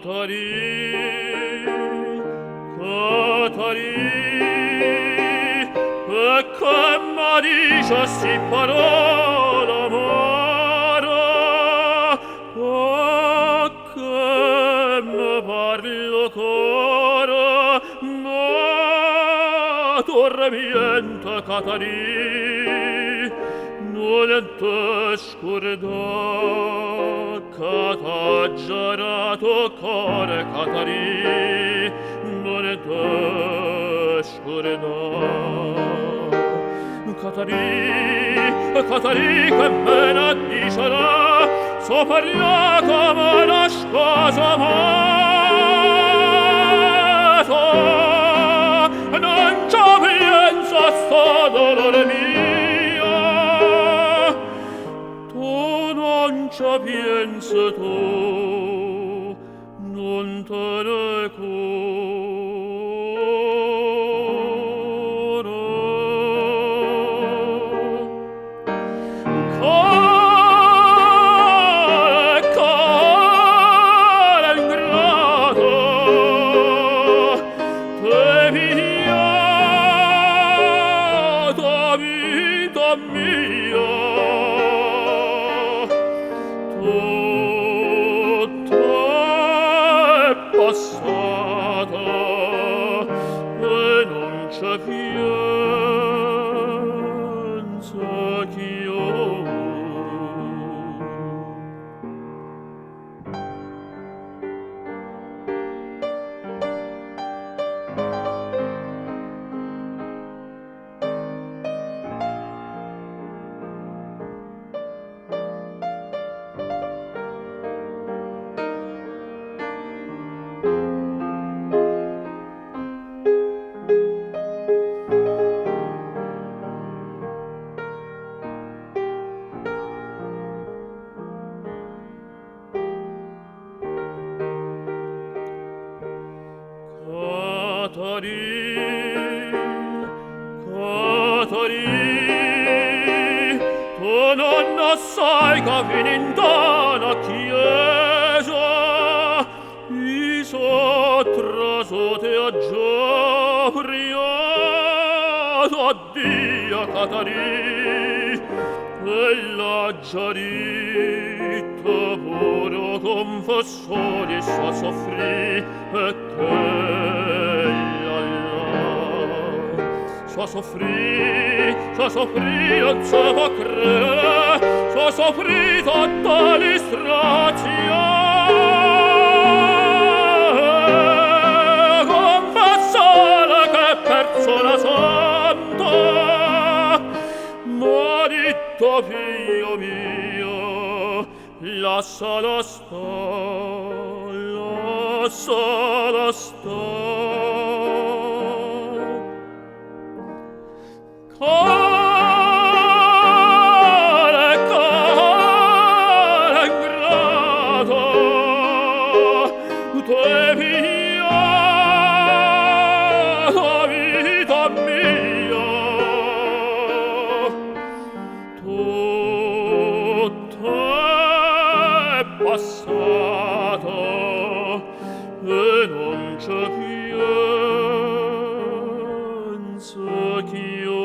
Catarì, Catarì, pecché me dice sti parole amare? Pecché me parle 'o core, me turmiente, Catarì? Nun te scurdà ca t'aggio dato 'o core, Catarì, nun te scurdà. Catarì, Catarì, che vene a dicere, so parlà comme na spasimata, nun ce pienze a sto dolore mio, tu nun ce pienze tu, nun te ne cura. Core, core 'ngrato, t'he pigliato 'a vita mia, tutto è passato e nun ce pienze cchiù. Catarì, Catarì, tu nun 'o ssaje ca fino 'int'a na chiesa i' so' trasuto e aggio priato a Dio, Catarì, e ll'aggio ditto pure 'o cunfessore sto a soffrì pe' chella llà. Sto a soffrì, sto a soffrì, nun se po' credere, sto a soffrì tanta distrazione. Confessore ch'è perzona santa, m'ha ditto figlio mio, lassala sta, lassala sta. Core, core 'ngrato, t'he pigliato 'a vita mia, tutto è passato e nun ce pienze cchiù.